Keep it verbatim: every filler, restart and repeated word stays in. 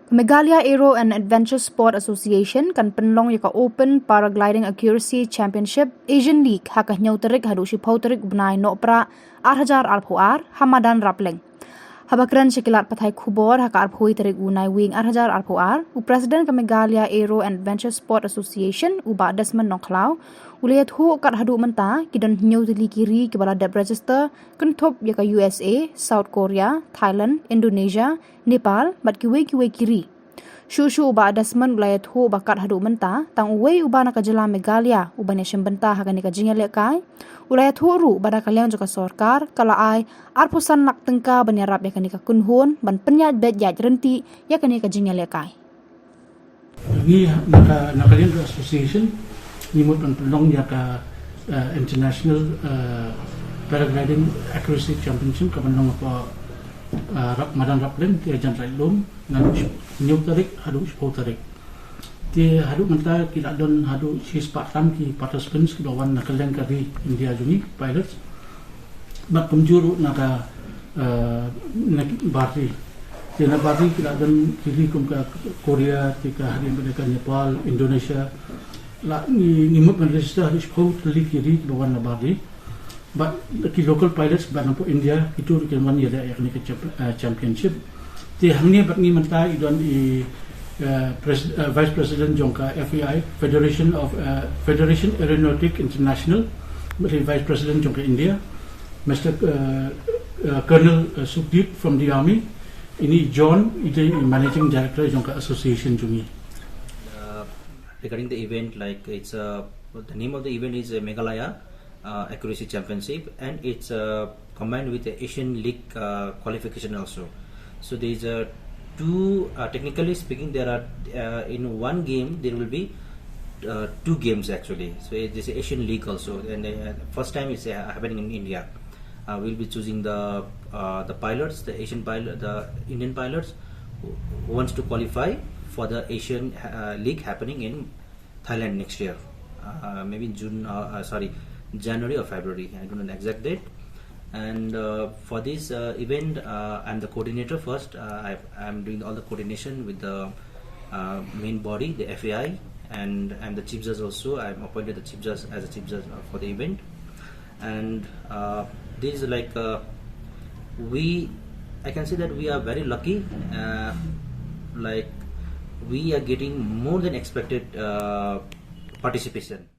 Meghalaya Aero and Adventure Sport Association kan pynlong ïa ka Open Paragliding Accuracy Championship Asian League ha ka hynñiew tarik haduh shiphew tarik u bnai Nohprah ar hajar arphew ar ha madan Rapleng. Haba kren sha ki lad pathai khubor ha ka arphew tarik u Naiwieng ar hajar arphew ar, u President ka Meghalaya Aero and Adventure Sport Association, u Bah Desmond Nongkhlaw, u la ïathuh kat haduh mynta ki don hynñiew tylli ki ri kiba la dep register, kynthup ïa ka U S A, South Korea, Thailand, Indonesia, Nepal bad kiwei kiwei ki ri. Shuh shuh u Bah Desmond u la ïathuh ba kat haduh mynta tang uwei uba na ka jylla Meghalaya uban ïashim bynta ha kane ka jingïalehkai. U la ïathuh ruh ba na ka liang jong ka sorkar ka la ai arphew san lak tyngka ban ïarap ïa kane ka kynhun ban pynïaid beit ïaid ryntih ïa kane ka jingïalehkai. Ngi na ka, na ka liang ka association ngi mut ban pynlong ïa ka, eh, International, eh, Paragliding Accuracy Championship ka ban long ha, eh, Rap-, madan Rapleng, te jan Rapleng, naduh hynñiew tarik haduh shiphew tarik. Te haduh mynta ki la don haduh shispah tam ki participants kiba wan na ka liang ka ri India jong ngi, pilots. Bad kumjuh ruh na ka, eh, na ki bar ri. Te na bar ri ki la don ki ri kum ka Korea, te ka ha ri bad ka Nepal, Indonesia. La ngi, ngi mut ban register haduh shiphew tylli ki ri kiba wan na bar ri. Bad ki local pilots ba na pdeng India, kito ruh kin wan ïaleh ïa kane ka champ-, eh, championship. Te hangne bad ngi mynta i don i, eh, pres-, eh, Vice President jong ka F A I, Federation of, eh, Federation Aeronautic International, bad i Vice President jong ka India, Mister, eh, eh, Colonel, eh, Sukhdeep from the Army, ini John, i dei i Managing Director jong ka association jong ngi. Uh, regarding the event, like, it's uh, the name of the event is uh, Meghalaya uh, Accuracy Championship, and it's uh, combined with the Asian League uh, qualification also. So there's a two, uh, technically speaking, there are, uh, in one game there will be uh, two games actually. So it is Asian League also, and uh, first time it's uh, happening in India. Uh, we'll be choosing the uh, the pilots, the Asian pilot, the Indian pilots who who wants to qualify for the Asian uh, League happening in Thailand next year. Uh, maybe in June, uh, uh, sorry, January or February. I don't know the exact date. And uh, for this uh, event, uh, I'm the coordinator first. Uh, I, I'm doing all the coordination with the uh, main body, the F A I, and I'm the chief judge also. I'm appointed the chief judge as a chief judge uh, for the event. And uh, this is like uh, we, I can say that we are very lucky. Uh, like we are getting more than expected uh, participation.